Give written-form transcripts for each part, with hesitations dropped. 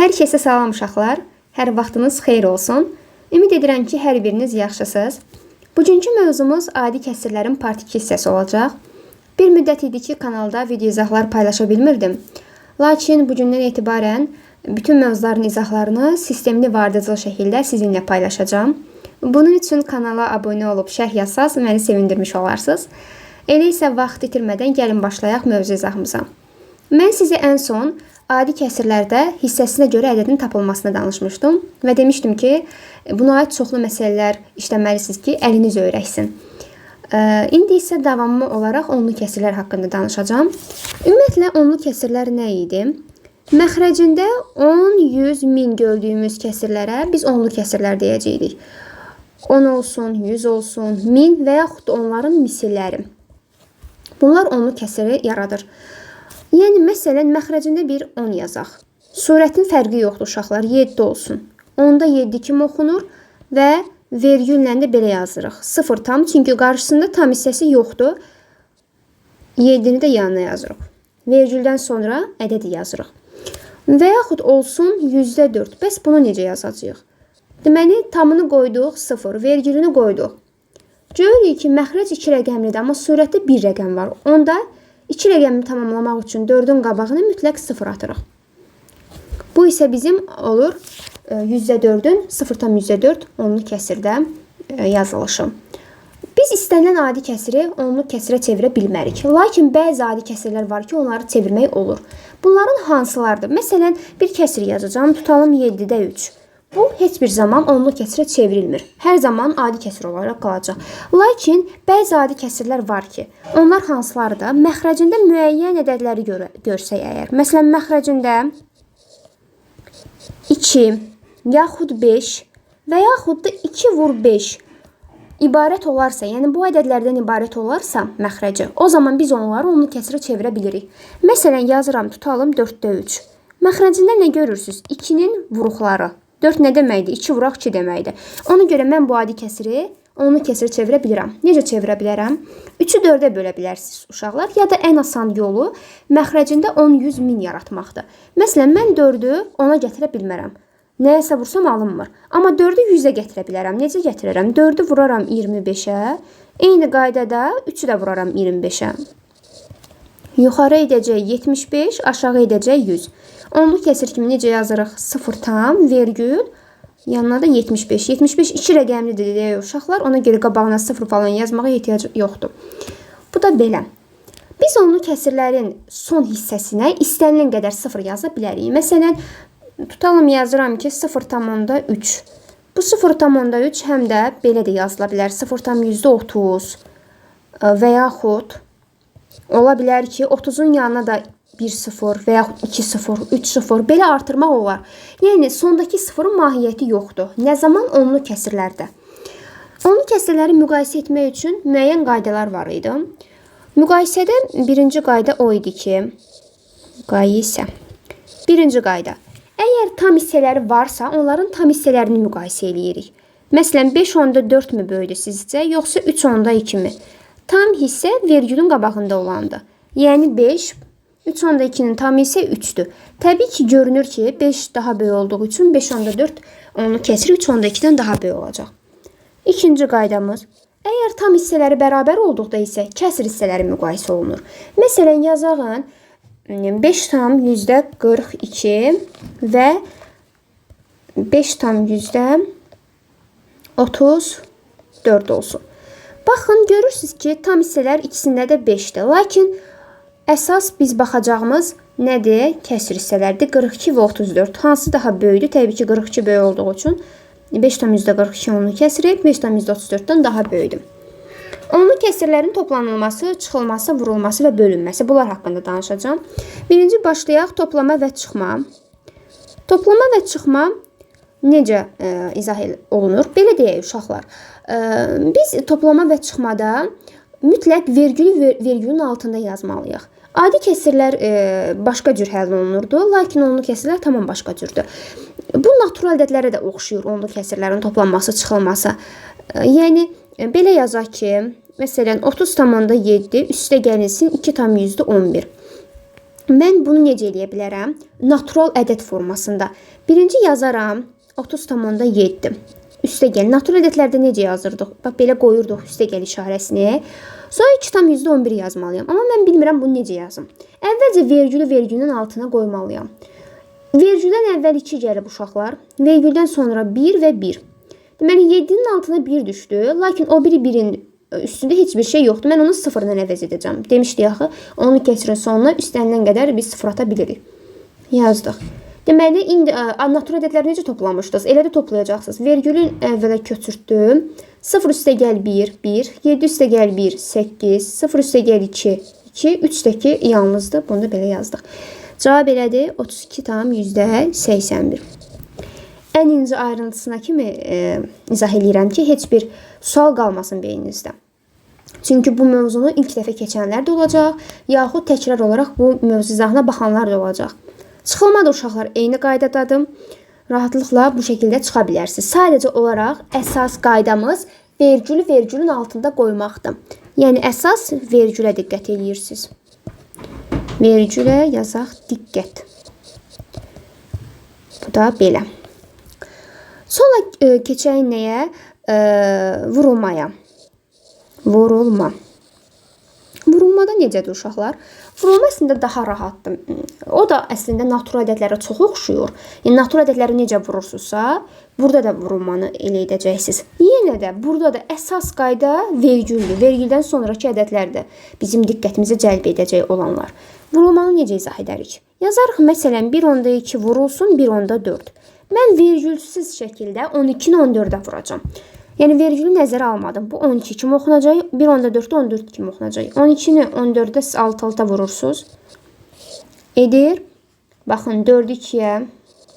Hər kəsə salam uşaqlar. Hər vaxtınız xeyir olsun. Ümid edirəm ki, hər biriniz yaxşısınız. Bugünkü mövzumuz adi kəsirlərin part 2 hissəsi olacaq. Bir müddət idi ki, kanalda video izahlar paylaşa bilmirdim. Lakin bugündən etibarən bütün mövzuların izahlarını sistemli və ardıcıl şəkildə sizinlə paylaşacağam. Bunun üçün kanala abunə olub şərh yazsaz məni sevindirmiş olarsınız. Elə isə vaxt itirmədən gəlin başlayaq mövzu izahımıza. Mən sizə ən son adi kəsirlərdə hissəsinə görə ədədin tapılmasını danışmışdım və demişdim ki, buna aid çoxlu məsələlər işləməlisiniz ki, əliniz öyrəşsin. İndi isə davamlı olaraq onlu kəsirlər haqqında danışacağam. Ümumiyyətlə onlu kəsirlər nə idi? Məxrəcində 10, 100, 1000 gördüyümüz kəsirlərə biz onlu kəsirlər deyəcəkdik. 10 olsun, 100 olsun, 1000 və yaxud da onların misilləri. Bunlar onlu kəsiri yaradır. Yəni, məsələn, məxrəcində bir 10 yazaq. Surətin fərqi yoxdur uşaqlar, 7 olsun. 10-da 7 kimi oxunur və vergüllə də belə yazırıq. 0 tam, çünki qarşısında tam hissəsi yoxdur. 7-ni də yanına yazırıq. Vergüldən sonra ədədi yazırıq. Və yaxud olsun %4. Bəs bunu necə yazacağıq? Deməli, tamını qoyduq 0, vergülünü qoyduq. Görürük ki, məxrəc 2 rəqəmlidir, amma surətdə 1 rəqəm var. Onda 2 rəqəmi tamamlamaq üçün 4-ün qabağına mütləq 0 atırıq. Bu isə bizim olur %4-ün 0,4 onlu kəsirdə yazılışı. Biz istənilən adi kəsiri onlu kəsirə çevirə bilmərik. Lakin bəzi adi kəsirlər var ki, onları çevirmək olur. Bunların hansılardır? Məsələn, bir kəsir yazacağam, tutalım 7-də 3. Bu heç bir zaman onlu kəsirə çevrilmir. Hər zaman adi kəsir olaraq qalacaq. Lakin bəzi adi kəsirlər var ki, onlar hansılardır? Məxrəcində müəyyən ədədləri görsək əgər. Məsələn, məxrəcində 2 yaxud 5 və yaxud da 2 vur 5 ibarət olarsa, yəni bu ədədlərdən ibarət olarsa məxrəci, o zaman biz onları onlu kəsirə çevirə bilirik. Məsələn, yazıram, tutalım 4-də 3. Məxrəcində nə görürsünüz? 2-nin vuruqları. 4 nə deməkdir? 2 vuraq 2 deməkdir. Ona görə mən bu adi kəsiri onlu kəsirə çevirə bilirəm. Necə çevirə bilərəm? 3-ü 4-ə bölə bilərsiniz uşaqlar. Ya da ən asan yolu məxrəcində 10, 100, 1000 yaratmaqdır. Məsələn, mən 4-ü 10-a gətirə bilmərəm. Nəyəsə vursam alınmır. Amma 4-ü 100-ə gətirə bilərəm. Necə gətirərəm? 4-ü vuraram 25-ə. Eyni qaydada 3-ü də vuraram 25-ə. Yuxarı edəcək 75, aşağı edəcək 100. Onlu kəsir kimi necə yazırıq? 0 tam, vergül, yanına da 75. 75 2 rəqəmlidir deyək uşaqlar. Ona görə qabağına 0 falan yazmağa ehtiyac yoxdur. Bu da belə. Biz onlu kəsirlərin son hissəsinə istənilən qədər 0 yaza bilərik. Məsələn, tutalım yazıram ki, 0,3. Bu 0,3 həm də belə də yazıla bilər. 0,30 və yaxud ola bilər ki, 30-un yanına da 1-0 və yaxud 2-0, 3-0 belə artırmaq olar. Yəni, sondakı sıfırın mahiyyəti yoxdur. Nə zaman? Onlu kəsirlərdə. Onlu kəsirləri müqayisə etmək üçün müəyyən qaydalar var idi. Müqayisədə birinci qayda o idi ki, müqayisə. Birinci qayda. Əgər tam hissələri varsa, onların tam hissələrini müqayisə eləyirik. Məsələn, 5,4 mü böyüdü sizcə, yoxsa 3,2 mi? Tam hissə vergülün qabağında olandır. Yəni 5, 3,2-nin tam hissə 3-dür. Təbii ki, görünür ki, 5 daha böyük olduğu üçün 5,4 onlu kəsir 3,2-dən daha böyük olacaq. İkinci qaydamız, əgər tam hissələri bərabər olduqda isə kəsir hissələri müqayisə olunur. Məsələn, yazağın 5,42 və 5,34 olsun. Baxın, görürsünüz ki, tam hissələr ikisində də 5-dir. Lakin əsas biz baxacağımız nədir? Kəsir hissələrdir. 42 və 34. Hansı daha böyükdür? Təbii ki, 42 böyük olduğu üçün 5,42 onlu kəsiri 5,34-dən daha böyükdür. Onlu kəsirlərin toplanılması, çıxılması, vurulması və bölünməsi. Bunlar haqqında danışacağam. Birinci başlayaq toplama və çıxma. Toplama və çıxma necə izah olunur? Belə deyək uşaqlar. Biz toplama və çıxmada mütləq vergülü vergülün altında yazmalıyıq. Adi kəsirlər başqa cür həll olunurdu, lakin onlu kəsirlər tamam başqa cürdür. Bu natural ədədlərə də oxşuyur onlu kəsirlərin toplanması, çıxılması. Yəni belə yazaq ki, məsələn 30,7 üstə gəlinsin 2,11. Mən bunu necə eləyə bilərəm? Natural ədəd formasında. Birinci yazaram 30,7. Üstə gəl. Natural ədədlərdə necə yazırdıq? Bax, belə qoyurduq üstə gəl işarəsini. Sonra 2,11 yazmalıyam. Amma mən bilmirəm bunu necə yazım. Əvvəlcə vergülü vergülün altına qoymalıyam. Vergüldən əvvəl 2 gəlib uşaqlar. Vergüldən sonra 1 və 1. Deməli, 7-nin altına 1 düşdü. Lakin o biri 1-in üstündə heç bir şey yoxdur. Mən onu 0-dan əvəz edəcəm. Demişdik axı, onu kəsirin sonuna üstənilən qədər biz 0 ata bilirik. Yazdıq. Deməli, indi natural ədədləri necə toplamışdınız? Elə də toplayacaqsınız. Vergülün əvvələ köçürtdüm. 0 üstə gəl 1, 1. 7 üstə gəl 1, 8. 0 üstə gəl 2, 2. 3-dəki yalnızdır. Bunu da belə yazdıq. Cavab elədir 32,81. Ən incə ayrıntısına kimi izah eləyirəm ki, heç bir sual qalmasın beyninizdə. Çünki bu mövzunu ilk dəfə keçənlər də olacaq, yaxud təkrar olaraq bu mövzu izahına baxanlar da olacaq. Çıxılma da uşaqlar eyni qaydadadır. Rahatlıqla bu şəkildə çıxa bilərsiniz. Sadəcə olaraq əsas qaydamız vergülü vergülün altında qoymaqdır. Yəni əsas vergülə diqqət eləyirsiniz. Vergülə yazaq diqqət. Bu da belə. Sonra keçək nəyə? Vurulmaya. Vurulma. Vurulmada necədir uşaqlar? Vurulma əslində daha rahatdır. O da əslində natural ədədlərə çox oxşuyur. Yəni natural ədədləri necə vurursunuzsa, burada da vurulmanı elə edəcəksiniz. Yenə də burada da əsas qayda vergüldür. Vergüldən sonrakı ədədlərdir bizim diqqətimizi cəlb edəcək olanlar. Vurulmanı necə izah edərik? Yazarıq məsələn 1,2 vurulsun 1,4. Mən vergülsüz şəkildə 12-ni 14-ə vuracağam. Yəni vergülü nəzərə almadım. Bu 12 kimi oxunacaq, 1,4-də 14 kimi oxunacaq. 12-ni 14-də siz 6-6 vurursunuz. Edir. Baxın 4 2-yə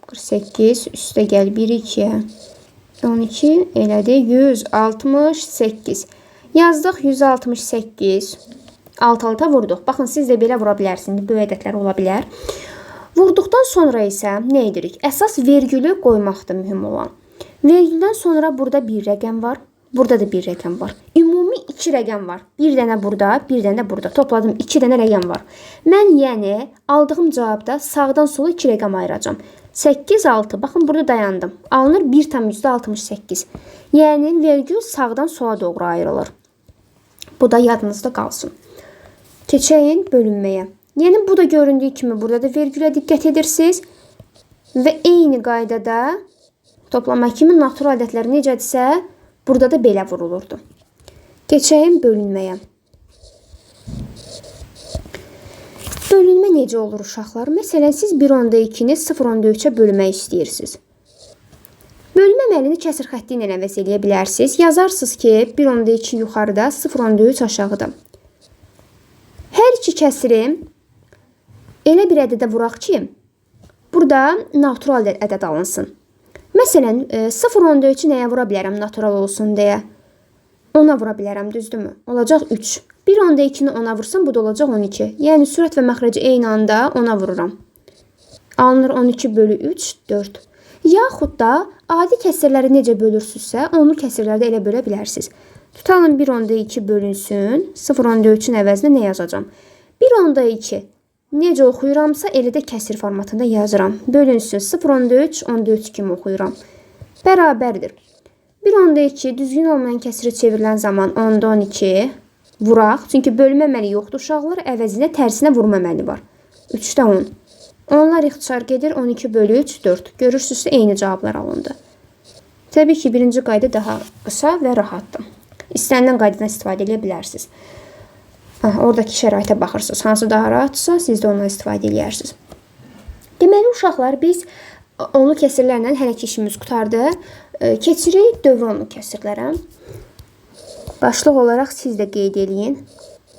48, üstə gəl 1 2-yə 12 elədi 168. Yazdıq 168. 6-6 vurduq. Baxın siz də belə vura bilərsiniz. Böyük ədədlər ola bilər. Vurduqdan sonra isə nə edirik? Əsas vergülü qoymaqdır mühüm olan. Vergüldən sonra burada bir rəqəm var. Burada da bir rəqəm var. Ümumi 2 rəqəm var. Bir dənə burada, bir dənə də burada. Topladım 2 dənə rəqəm var. Mən yəni aldığım cavabda sağdan sola 2 rəqəm ayıracağam. 8, 6. Baxın burada dayandım. Alınır 1,68. Yəni vergül sağdan sola doğru ayrılır. Bu da yadınızda qalsın. Keçəyin bölünməyə. Yəni bu da göründüyü kimi burada da vergülə diqqət edirsiniz. Və eyni qaydada toplama kimi natural ədədlər necədirsə, burada da belə vurulurdu. Keçəyim bölünməyə. Bölünmə necə olur uşaqlar? Məsələn, siz 1,2-ni 0,3-ə bölmək istəyirsiniz. Bölmə əməlini kəsir xətti ilə əvəz eləyə bilərsiniz. Yazarsınız ki, 1,2 yuxarıda, 0,3 aşağıda. Hər iki kəsiri elə bir ədədə vuraq ki, burada natural ədəd alınsın. Məsələn, 0,3-ü nəyə vura bilərəm natural olsun deyə? 10-a vura bilərəm, düzdürmü? Olacaq 3. 1,2-ni 10-a vursam, bu da olacaq 12. Yəni, sürət və məxrəci eyni anda 10-a vururam. Alınır 12 bölü 3, 4. Yaxud da adi kəsirləri necə bölürsünüzsə, onlu kəsirləri də elə bölə bilərsiniz. Tutalım 1,2 bölünsün. 0,3-ün əvəzinə nə yazacağam? 1,2. Necə oxuyuramsa, elə də kəsir formatında yazıram. Bölünsün 0,3, 10,3 kimi oxuyuram. Bərabərdir. 1,2 düzgün olmayan kəsirə çevrilən zaman 10,12 vuraq. Çünki bölmə əməli yoxdur uşaqlar, əvəzinə tərsinə vurma əməli var. 3-də 10. Onlar ixtisar gedir. 12 bölü 3, 4. Görürsünüzsə, eyni cavablar alındı. Təbii ki, birinci qayda daha qısa və rahatdır. İstənilən qaydadan istifadə edə bilərsiniz. Oradakı şəraitə baxırsınız. Hansı daha rahatsa, siz də ondan istifadə edərsiniz. Deməli, uşaqlar, biz onlu kəsirlərlə hələ ki işimiz qurtardı. Keçirik dövrü onlu kəsirlərə. Başlıq olaraq siz də qeyd eləyin.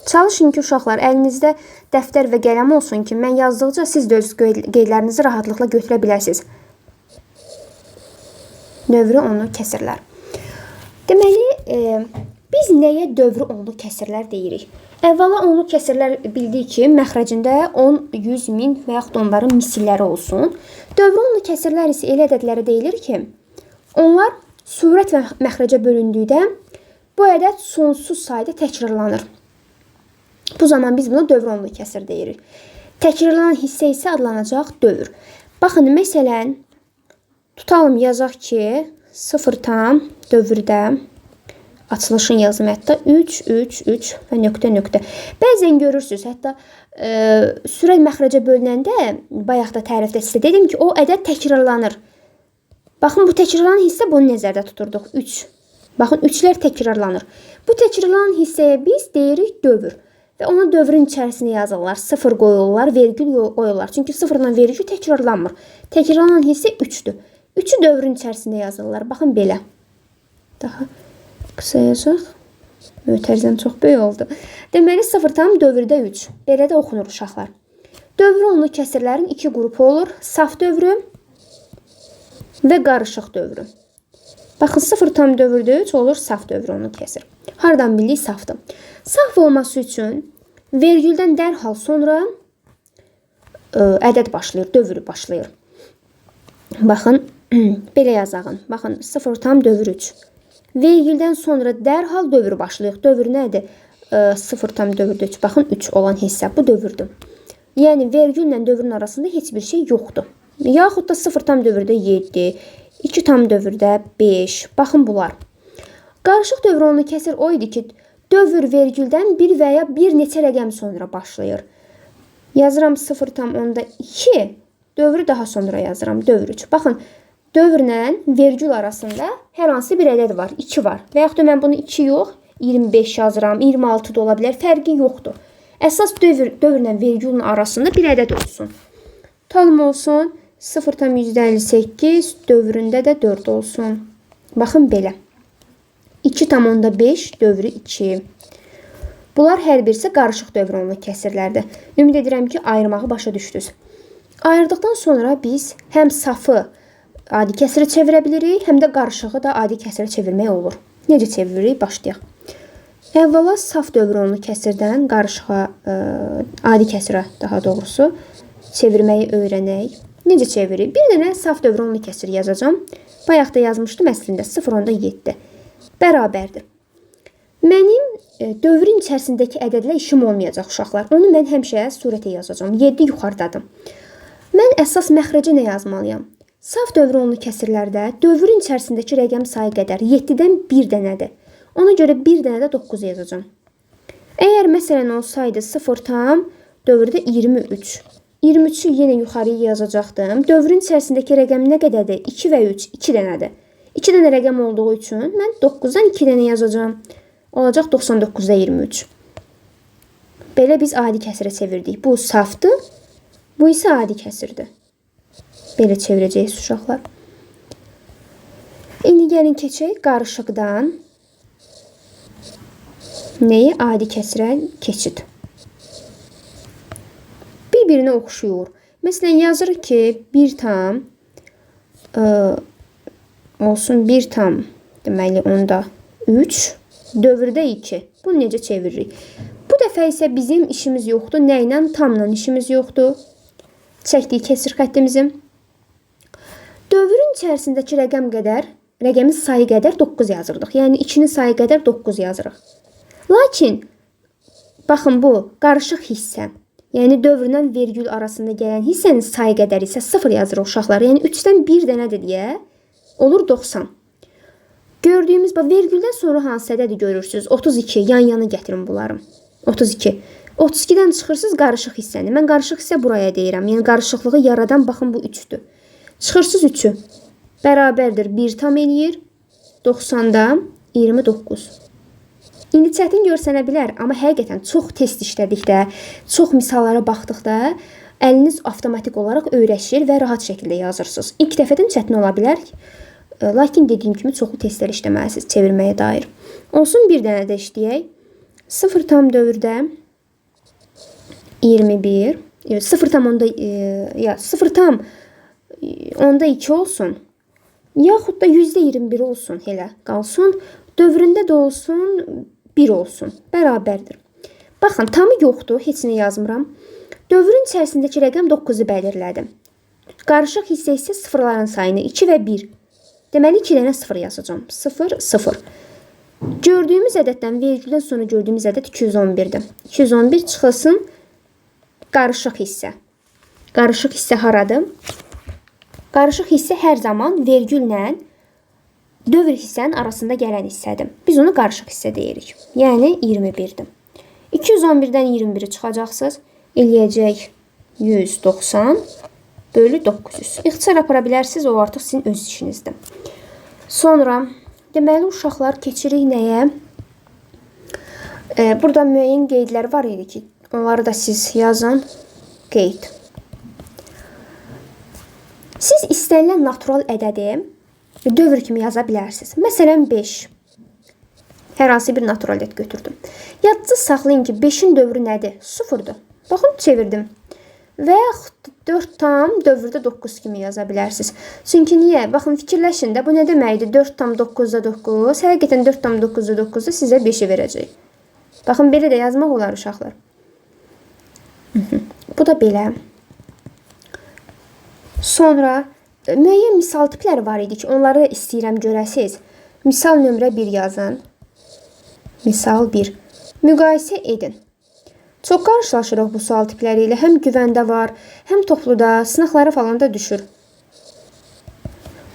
Çalışın ki, uşaqlar, əlinizdə dəftər və qələm olsun ki, mən yazdıqca siz də öz qeydlərinizi rahatlıqla götürə biləsiniz. Dövrü onlu kəsirlər. Deməli, biz nəyə dövrü onlu kəsirlər deyirik? Əvvəla onlu kəsirlər bildik ki, məxrəcində 10, 100, 1000 və yaxud onların misilləri olsun. Dövrü onlu kəsirlər isə elə ədədlərə deyilir ki, onlar sürət və məxrəcə bölündükdə bu ədəd sonsuz sayda təkrarlanır. Bu zaman biz buna dövrü onlu kəsir deyirik. Təkrarlanan hissə isə adlanacaq dövr. Baxın, məsələn, tutalım yazaq ki, 0 tam dövrdə açılışın yazım hətta 3, 3, 3 və nöqtə, nöqtə. Bəzən görürsünüz, hətta sürət məxrəcə bölünəndə, bayaq da tərifdə sizə dedim ki, o ədəd təkrarlanır. Baxın, bu təkrarlanan hissə bunu nəzərdə tuturduq. 3. Baxın, 3-lər təkrarlanır. Bu təkrarlanan hissəyə biz deyirik dövr. Və onu dövrün içərisinə yazırlar. 0 qoyurlar, vergül qoyurlar. Çünki 0-la vergül təkrarlanmır. Təkrarlanan hissə 3-dür. 3-ü dövrün içərisində yazırlar. Baxın, belə. Daha qısa yazaq. Mötərizəm çox böyük oldu. Deməli, 0 tam dövrdə 3. Belə də oxunur uşaqlar. Dövrü onlu kəsirlərin iki qrupu olur. Saf dövrü və qarışıq dövrü. Baxın, 0 tam dövrdə 3 olur saf dövrü onlu kəsir. Hardan bildik safdır. Saf olması üçün vergüldən dərhal sonra ədəd başlayır, dövr başlayır. Baxın, belə yazağın. Baxın, 0 tam dövr 3. Vergüldən sonra dərhal dövr başlayır. Dövr nədir? 0 tam dövrdə 3. Baxın, 3 olan hissə bu dövrdür. Yəni, vergüllə dövrün arasında heç bir şey yoxdur. Yaxud da 0 tam dövrdə 7, 2 tam dövrdə 5. Baxın bunlar. Qarışıq dövr onlu kəsir o idi ki, dövr vergüldən bir və ya bir neçə rəqəm sonra başlayır. Yazıram 0,2, dövrü daha sonra yazıram, dövr 3. Baxın, dövrlə vergül arasında hər hansı bir ədəd var, 2 var. Və yaxud da mən bunu 2 yox, 25 yazıram, 26 da ola bilər, fərqi yoxdur. Əsas dövrlə vergülün arasında bir ədəd olsun. Tutalım olsun, 0,58 dövründə də 4 olsun. Baxın belə. 2,5 dövrü 2. Bunlar hər birisi qarışıq dövr onlu kəsirlərdir. Ümid edirəm ki, ayırmağı başa düşdünüz. Ayırdıqdan sonra biz həm safı adi kəsirə çevirə bilirik, həm də qarışığı da adi kəsirə çevirmək olur. Necə çeviririk? Başlayaq. Əvvəla saf dövr onlu kəsirdən qarışığa, adi kəsirə daha doğrusu çevirməyi öyrənək. Necə çeviririk? Bir dənə saf dövr onlu kəsir yazacağam. Bayaq da yazmışdım əslində 0,7. Bərabərdir. Mənim dövrün içərisindəki ədədlə işim olmayacaq uşaqlar. Onu mən həmişə surətə yazacağam. 7 yuxarıdadır. Mən əsas məxrəcə nə yazmalıyam? Saf dövr onlu kəsirlərdə dövrün içərisindəki rəqəm sayı qədər 7-dən 1 dənədir. Ona görə bir dənə də 9 yazacağam. Əgər məsələn olsaydı 0 tam dövrdə 23. 23-ü yenə yuxarıya yazacaqdım. Dövrün içərisindəki rəqəm nə qədərdir? 2 və 3, 2 dənədir. 2 dənə rəqəm olduğu üçün mən 9-dan 2 dənə yazacağam. Olacaq 99-da 23. Belə biz adi kəsirə çevirdik. Bu safdır, bu isə adi kəsirdir. Belə çevirəcəyik uşaqlar. İndi gəlin keçək qarışıqdan nəyi adi kəsirə keçid. Bir-birinə oxşuyur. Məsələn, yazırıq ki, 1 tam olsun 1 tam, deməli, onda 3, dövrdə 2. Bunu necə çeviririk? Bu dəfə isə bizim işimiz yoxdur. Nə ilə? Tamla işimiz yoxdur. Çəkdik kəsir xəttimizi. Dövrün içərisindəki rəqəm qədər, rəqəmin sayı qədər 9 yazırdıq. Yəni, 2-nin sayı qədər 9 yazırıq. Lakin, baxın bu qarışıq hissə, yəni dövrlə vergül arasında gələn hissənin sayı qədər isə 0 yazırıq uşaqlar. Yəni, 3-dən 1 dənədir deyə olur 90. Gördüyümüz, bax, vergüldən sonra hansı ədədi görürsünüz? 32, yan-yana gətirin bunları. 32. 32-dən çıxırsınız qarışıq hissəni. Mən qarışıq hissə buraya deyirəm. Yəni, qarışıqlığı yaradan, baxın, bu 3-dür. Çıxırsınız 3-ü. Bərabərdir 1 tam eləyir. 90-da 29. İndi çətin görsənə bilər, amma həqiqətən çox test işlədikdə, çox misallara baxdıqda əliniz avtomatik olaraq öyrəşir və rahat şəkildə yazırsınız. İlk dəfədən çətin ola bilər. Lakin dediyim kimi çoxlu testlər işləməlisiniz çevirməyə dair. Olsun bir dənə də işləyək. 0 tam dövrdə 21, 0 tam onda, ya 0 tam onda 2 olsun. Yaxud da %21 olsun, elə qalsın. Dövründə də olsun, 1 olsun. Bərabərdir. Baxın, tamı yoxdur, heç nə yazmıram. Dövrün içərisindəki rəqəm 9-u belirlədim. Qarışıq hissə isə sıfırların sayını 2 və 1. Deməli, 2 dənə 0 yazacağam. 0, 0. Gördüyümüz ədəddən, vergüldən sonra gördüyümüz ədəd 211-dir. 211 çıxılsın Qarışıq hissə. Qarışıq hissə haradır? Qarışıq hissə hər zaman vergüllə dövr hissənin arasında gələn hissədir. Biz onu qarışıq hissə deyirik. Yəni 21-dir. 211-dən 21-i çıxacaqsınız. Eləyəcək 190 bölü 900. İxtisar apara bilərsiniz. O artıq sizin öz işinizdir. Sonra deməli uşaqlar keçirik nəyə? Burada müəyyən qeydlər var idi ki, onları da siz yazın. Qeyd. Siz istənilən natural ədədi dövr kimi yaza bilərsiniz. Məsələn 5. Hər hansı bir natural ədəd götürdüm. Yadınızda saxlayın ki, 5-in dövrü nədir? 0-dur. Baxın, çevirdim. Və yaxud 4 tam dövrdə 9 kimi yaza bilərsiniz. Çünki niyə? Baxın, fikirləşin də, bu nə deməkdir? 4 tam 9-da 9. Həqiqətən 4 tam 9-da 9-da sizə 5-i verəcək. Baxın, belə də yazmaq olar uşaqlar. Bu da belə. Sonra müəyyən misal tipləri var idi ki, onları istəyirəm görəsiniz. Misal nömrə 1 yazın. Misal 1. Müqayisə edin. Çox qarşılaşırıq bu sual tipləri ilə. Həm güvəndə var, həm topluda, sınaqlara falan da düşür.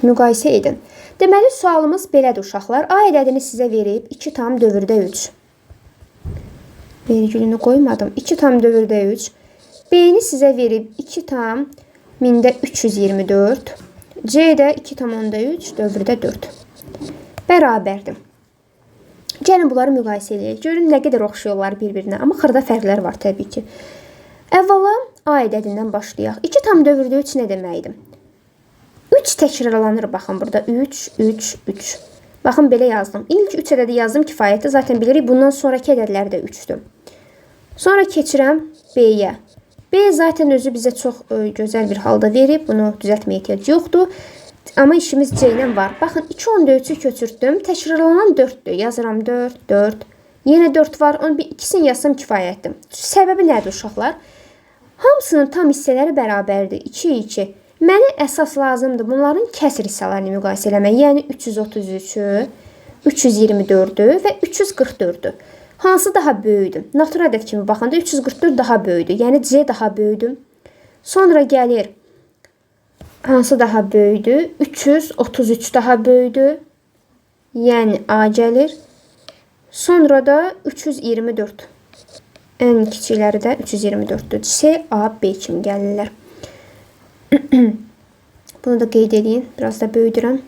Müqayisə edin. Deməli, sualımız belədir uşaqlar. A ədədini sizə verib 2 tam dövrdə 3. Vergülünü qoymadım. 2 tam dövrdə 3. B-ni sizə verib 2 tam mində 324. C də 2 tam onda 3 dövrdə 4. Bərabərdir. Gəlin bunları müqayisə eləyək. Görün nə qədər oxşayırlar bir-birinə. Amma xırda fərqlər var təbii ki. Əvvəla A ədədindən başlayaq. 2 tam dövrdə 3 nə deməkdir? 3 təkrarlanır baxın burada. 3, 3, 3. Baxın belə yazdım. İlk 3 ədədi yazdım kifayətdir. Zaten bilirik bundan sonraki ədədlər də 3-dür. Sonra keçirəm B-yə. B zaten özü bizə çox gözəl bir halda verib. Bunu düzəltməyə ehtiyac yoxdur. Amma işimiz C ilə var. Baxın 2,3-ü köçürtdüm. Təkrarlanan 4-dür. Yazıram 4, 4. Yenə 4 var. Onu bir ikisini yazsam kifayətdir. Səbəbi nədir uşaqlar? Hamısının tam hissələri bərabərdir. 2, 2. Mənə əsas lazımdır bunların kəsr hissələrini müqayisə eləmək. Yəni 333-ü, 324-ü və 344-ü. Hansı daha böyükdür? Natural ədəd kimi baxanda 344 daha böyükdür. Yəni C daha böyükdür. Sonra gəlir hansı daha böyükdür? 333 daha böyükdür. Yəni A gəlir. Sonra da 324. Ən kiçikləri də 324-dür. C, A, B kimi gəlirlər. Bunu da qeyd edin. Biraz da böyüdürəm.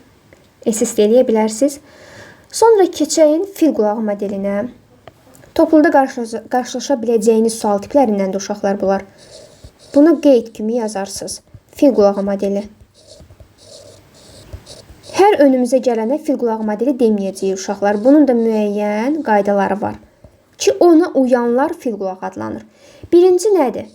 SS də eləyə bilərsiniz. Sonra keçəyin fil qulağı modelinə. Topluda qarşılaşa biləcəyiniz sual tiplərindən də uşaqlar bunlar. Bunu qeyd kimi yazarsınız. Fil qulağı modeli. Hər önümüzə gələnə fil qulağı modeli deməyəcəyik uşaqlar. Bunun da müəyyən qaydaları var ki, ona uyanlar fil qulağı adlanır. Birinci nədir?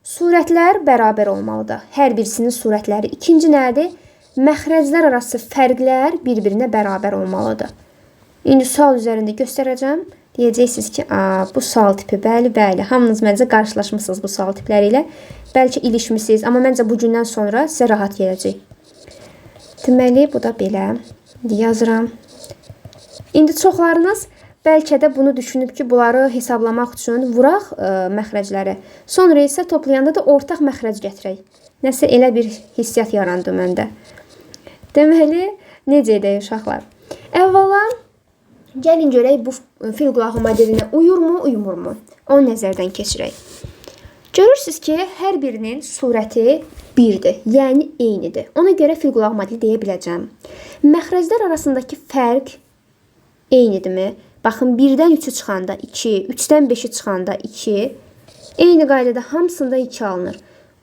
Surətlər bərabər olmalıdır. Hər birisinin surətləri. İkinci nədir? Məxrəclər arası fərqlər bir-birinə bərabər olmalıdır. İndi sual üzərində göstərəcəm. Deyəcəksiniz ki, bu sual tipi, bəli, bəli. Hamınız məncə qarşılaşmısınız bu sual tipləri ilə. Bəlkə ilişmisiniz, amma məncə bu gündən sonra sizə rahat gələcək. Deməli, bu da belə. İndi yazıram. İndi çoxlarınız bəlkə də bunu düşünüb ki, bunları hesablamaq üçün vuraq məxrəcləri. Sonra isə toplayanda da ortaq məxrəc gətirək. Nəsə elə bir hissiyyat yarandı məndə. Deməli, necə edək uşaqlar? Əvvəla, gəlin görək bu fil qulağı modelinə uyurmu, uymurmu? Onu nəzərdən keçirək. Görürsünüz ki, hər birinin surəti birdir, yəni eynidir. Ona görə fil qulağı modeli deyə biləcəm. Məxrəclər arasındakı fərq eynidirmi? Baxın, 1-dən 3-ü çıxanda 2, 3-dən 5-i çıxanda 2. Eyni qaydada hamısında 2 alınır.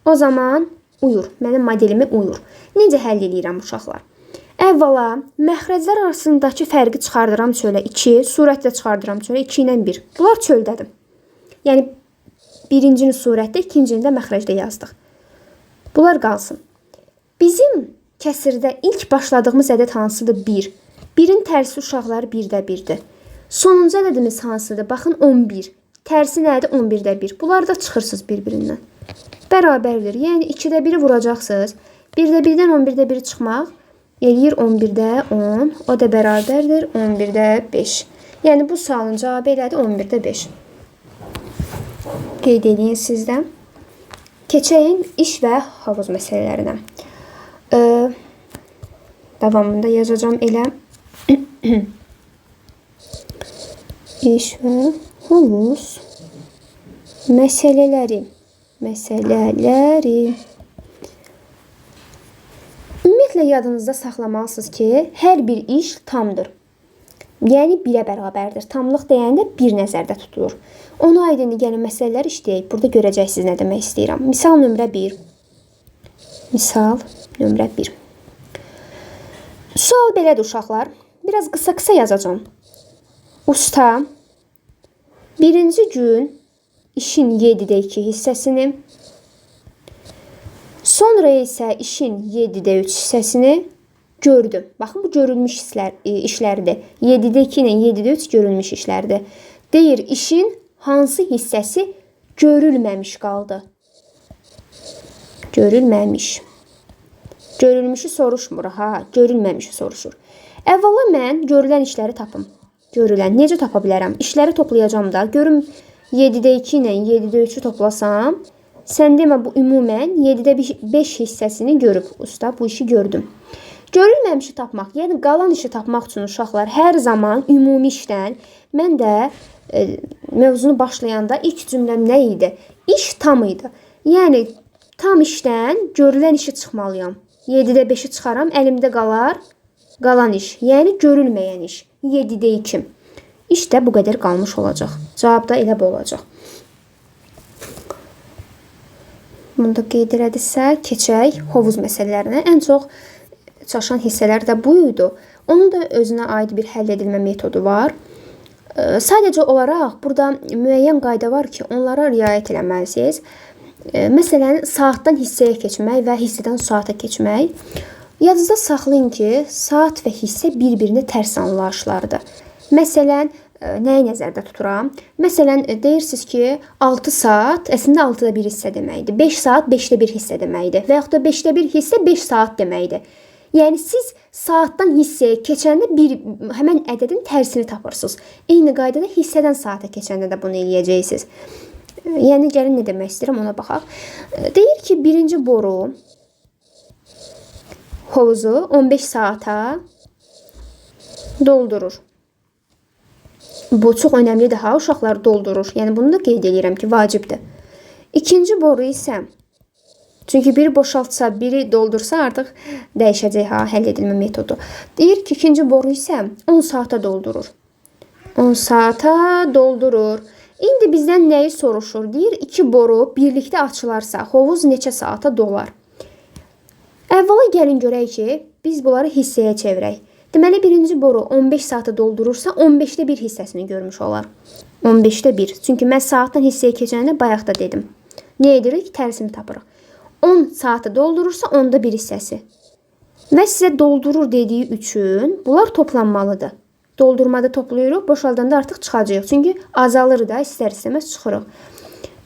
O zaman uyur. Mənim modelimi uyur. Necə həll eləyirəm uşaqlar? Əvvəla, məxrəclər arasındakı fərqi çıxardıram çölə 2, surətlə çıxardıram çölə 2 ilə 1. Bunlar çöldədir. Yəni, birincini surətdə, ikincini də məxrəcdə yazdıq. Bunlar qalsın. Bizim kəsirdə ilk başladığımız ədəd hansıdır? 1. 1-in tərsi uşaqlar 1-də 1-dir. Sonuncu ədədimiz hansıdır? Baxın, 11. Tərsi nədir? 11-də 1. Bunlar da çıxırsınız bir-birindən. Bərabərdir. Yəni, 2-də 1-i vuracaqsınız. 1-də 1-dən 11-də 1-i çıxmaq eləyir 11-də 10. O da bərabərdir 11-də 5. Yəni, bu sualın cavabı elədir 11-də 5. Qeyd eləyin sizdən. Keçəyin iş və hovuz məsələlərinə. Davamında yazacağım elə. İş və hovuz məsələləri. Məsələləri. Ümumiyyətlə yadınızda saxlamalısınız ki, hər bir iş tamdır. Yəni 1-ə bərabərdir. Tamlıq deyəndə 1 nəzərdə tutulur. Ona aid indi gəlin məsələlər işləyək. Burada görəcəksiniz nə demək istəyirəm. Misal nömrə 1. Misal nömrə 1. Sual belədir uşaqlar. Biraz qısa-qısa yazacağam. Usta birinci gün işin 7-də 2 hissəsini, sonra isə işin 7-də 3 hissəsini gördü. Baxın, bu görülmüş işlərdir. 7-də 2 ilə 7-də 3 görülmüş işlərdir. Deyir, işin hansı hissəsi görülməmiş qaldı? Görülməmiş. Görülmüşü soruşmur, ha, görülməmişi soruşur. Əvvəla mən görülən işləri tapım. Görülən. Necə tapa bilərəm? İşləri toplayacağam da. Görüm 7-də 2 ilə 7-də 3-ü toplasam, sən demə bu ümumən 7-də 5 hissəsini görüb. Usta, bu işi gördüm. Görülməmişi tapmaq, yəni qalan işi tapmaq üçün uşaqlar hər zaman ümumi işdən, mən də mövzunu başlayanda ilk cümləm nə idi? İş tam idi. Yəni tam işdən görülən işi çıxmalıyam. 7-də 5-i çıxaram, əlimdə qalar qalan iş, yəni görülməyən iş. 7-də 2. İş də bu qədər qalmış olacaq. Cavab da elə bu olacaq. Bunu da qeyd elədisə, keçək hovuz məsələlərinə. Ən çox çaşan hissələr də bu idi. Onun da özünə aid bir həll edilmə metodu var. Sadəcə olaraq burada müəyyən qayda var ki, onlara riayət eləməlisiniz. Məsələn, saatdan hissəyə keçmək və hissədən saata keçmək. Yadınızda saxlayın ki, saat və hissə bir-birinə tərs anlayışlardır. Məsələn, nəyi nəzərdə tuturam? Məsələn, deyirsiniz ki, 6 saat əslində 6-da 1 hissə deməkdir. 5 saat 5-də 1 hissə deməkdir. Və yaxud da 5-də 1 hissə 5 saat deməkdir. Yəni siz saatdan hissəyə keçəndə bir həmən ədədin tərsini tapırsınız. Eyni qaydada hissədən saata keçəndə də bunu eləyəcəksiniz. Yəni gəlin nə demək istəyirəm ona baxaq. Deyir ki, birinci boru hovuzu 15 saata doldurur. Bu çox önəmlidir ha, uşaqlar doldurur. Yəni bunu da qeyd edirəm ki, vacibdir. İkinci boru isə, çünki biri boşaltsa, biri doldursa artıq dəyişəcək ha, həll edilmə metodu. Deyir ki, ikinci boru isə 10 saata doldurur. 10 saata doldurur. İndi bizdən nəyi soruşur? Deyir, iki boru birlikdə açılarsa, hovuz neçə saata dolar? Əvvəla gəlin görək ki, biz bunları hissəyə çevirək. Deməli, birinci boru 15 saata doldurursa, 15-də 1 hissəsini görmüş olar. 15-də 1. Çünki mən saatdan hissəyə keçəndə bayaq da dedim. Nə edirik? Tərsini tapırıq. 10 saata doldurursa, 10-da 1 hissəsi. Və sizə doldurur dediyi üçün bunlar toplanmalıdır. Doldurmada toplayırıq, boşaldanda artıq çıxacağıq. Çünki azalır da, istər-istəməz çıxırıq.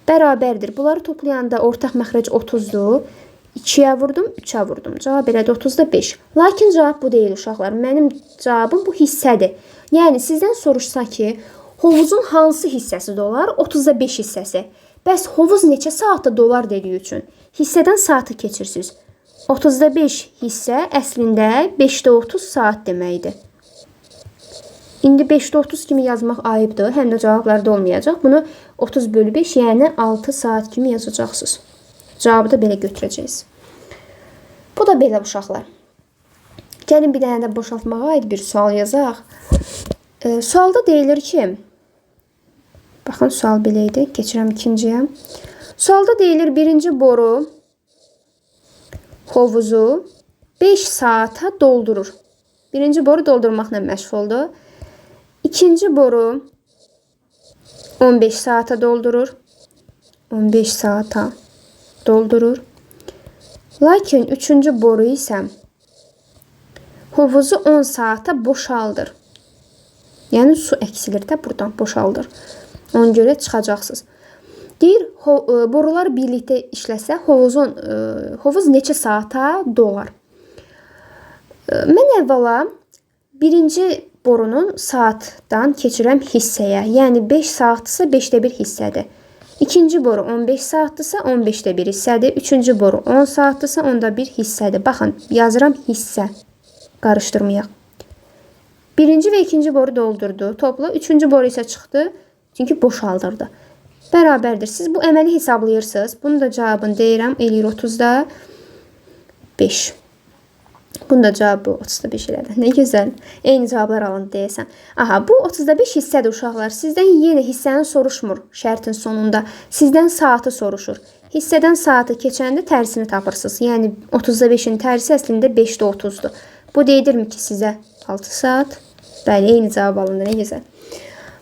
Bərabərdir. Bunları toplayanda ortaq məxrəc 30-dur. 2-yə vurdum, 3-ə vurdum. Cavab elədi 30-da 5. Lakin cavab bu deyil uşaqlar. Mənim cavabım bu hissədir. Yəni sizdən soruşsa ki, hovuzun hansı hissəsi dolar? 30-da 5 hissəsi. Bəs hovuz neçə saatda dolar dediyi üçün hissədən saata keçirsiniz. 30-da 5 hissə əslində 5-də 30 saat deməkdir. İndi 5-də 30 kimi yazmaq ayıbdır. Həm də cavablarda olmayacaq. Bunu 30 bölü 5, yəni 6 saat kimi yazacaqsınız. Cavabı da belə götürəcəksiniz. Bu da belə uşaqlar. Gəlin bir dənə də boşaltmağa aid bir sual yazaq. Sualda deyilir ki, baxın sual belə idi. Keçirəm ikinciyə. Sualda deyilir birinci boru hovuzu 5 saata doldurur. Birinci boru doldurmaqla məşğuldur. İkinci boru 15 saata doldurur. 15 saata doldurur. Lakin üçüncü boru isə hovuzu 10 saata boşaldır. Yəni su əksilir də buradan boşaldır. Ona görə çıxacaqsınız. Deyir, borular birlikdə işləsə hovuz neçə saata dolar? Mən əvvəla birinci borunun saatdan keçirəm hissəyə. Yəni 5 saatdırsa 5-də 1 hissədir. İkinci boru 15 saatdırsa 15-də 1 hissədir. Üçüncü boru 10 saatdırsa onda 1 hissədir. Baxın, yazıram hissə. Qarışdırmayaq. Birinci və ikinci boru doldurdu. Topla. Üçüncü boru isə çıxdı. Çünki boşaldırdı. Bərabərdir. Siz bu əməli hesablayırsınız. Bunun da cavabını deyirəm. Eləyir 30-da 5. Bunun da cavabı 30-da 5 elədi. Nə gözəl. Eyni cavablar alındı deyəsən. Aha, bu 30-da 5 hissədir uşaqlar. Sizdən yenə hissəni soruşmur şərtin sonunda. Sizdən saatı soruşur. Hissədən saatı keçəndə tərsini tapırsınız. Yəni 30-da 5-in tərsi əslində 5-də 30-dur. Bu deyidirmi ki sizə 6 saat? Bəli, eyni cavab alındı. Nə gözəl.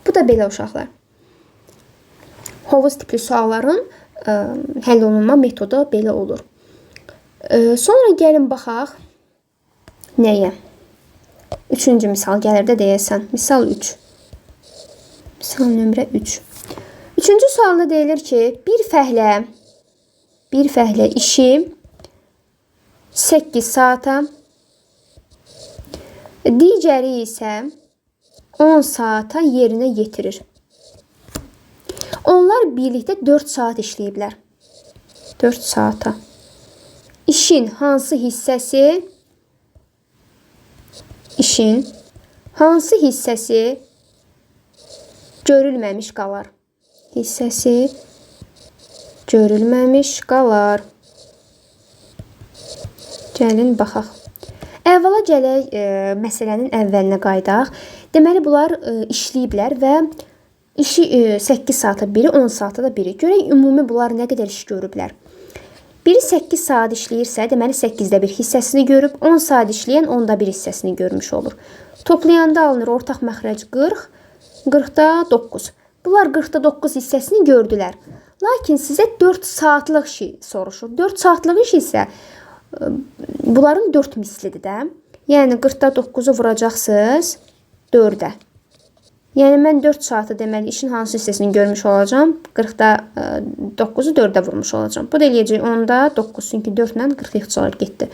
Bu da belə uşaqlar. Hovuz tipli sualların həll olunma metodu belə olur. Sonra gəlin baxaq nəyə? Üçüncü misal gəlir də deyəsən. Misal 3. Misal nömrə 3. Üçüncü sualda deyilir ki, bir fəhlə işi 8 saata, digəri isə 10 saata yerinə yetirir. Onlar birlikdə 4 saat işləyiblər. 4 saata. İşin hansı hissəsi? İşin hansı hissəsi görülməmiş qalar? Hissəsi görülməmiş qalar. Gəlin baxaq. Əvvəla gələk məsələnin əvvəlinə qayıdaq. Deməli bunlar işləyiblər və işi 8 saata biri, 10 saata da biri. Görək ümumi bunlar nə qədər iş görüblər. Biri 8 saat işləyirsə, deməli 8-də 1 hissəsini görüb, 10 saat işləyən 10-da 1 hissəsini görmüş olur. Toplayanda alınır ortaq məxrəc 40, 40-da 9. Bunlar 40-da 9 hissəsini gördülər. Lakin sizə 4 saatlıq işi soruşur. 4 saatlıq iş isə bunların 4 mislidir də. Yəni 40-da 9-u vuracaqsınız 4-ə. Yəni mən 4 saatı deməli işin hansı hissəsini görmüş olacağam? 40-da 9-u 4-ə vurmuş olacağam. Bu da eləyəcək 10-da 9, çünki 4 ilə 40 ixtisar getdi.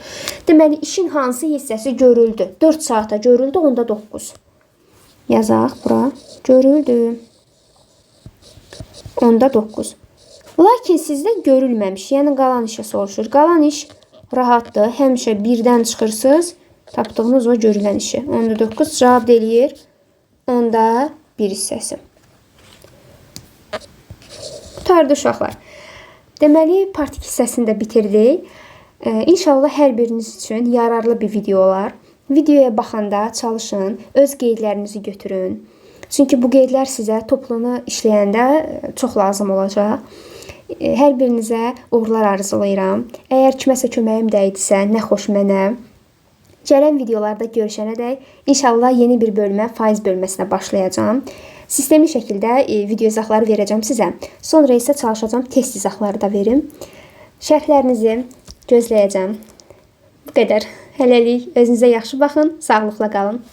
Deməli işin hansı hissəsi görüldü? 4 saata görüldü, 10-da 9. Yazaq bura. Görüldü. 10-da 9. Lakin sizdə görülməmiş, yəni qalan işə soruşur. Qalan iş rahatdır. Həmişə 1-dən çıxırsınız. Tapdığınız o görülən işi. 10-da 9 cavab da eləyir. 10-da 1 hissəsi. Qurtardı uşaqlar. Deməli, part 2 hissəsini də bitirdik. İnşallah hər biriniz üçün yararlı bir video olar. Videoya baxanda çalışın, öz qeydlərinizi götürün. Çünki bu qeydlər sizə toplunu işləyəndə çox lazım olacaq. Hər birinizə uğurlar arzulayıram. Əgər kiməsə köməyim dəydisə, nə xoş mənə. Gələn videolarda görüşənədək inşallah yeni bir bölmə, faiz bölməsinə başlayacağam. Sistemli şəkildə video izahları verəcəm sizə. Sonra isə çalışacağam test izahları da verim. Şərhlərinizi gözləyəcəm. Bu qədər. Hələlik özünüzə yaxşı baxın, sağlıqla qalın.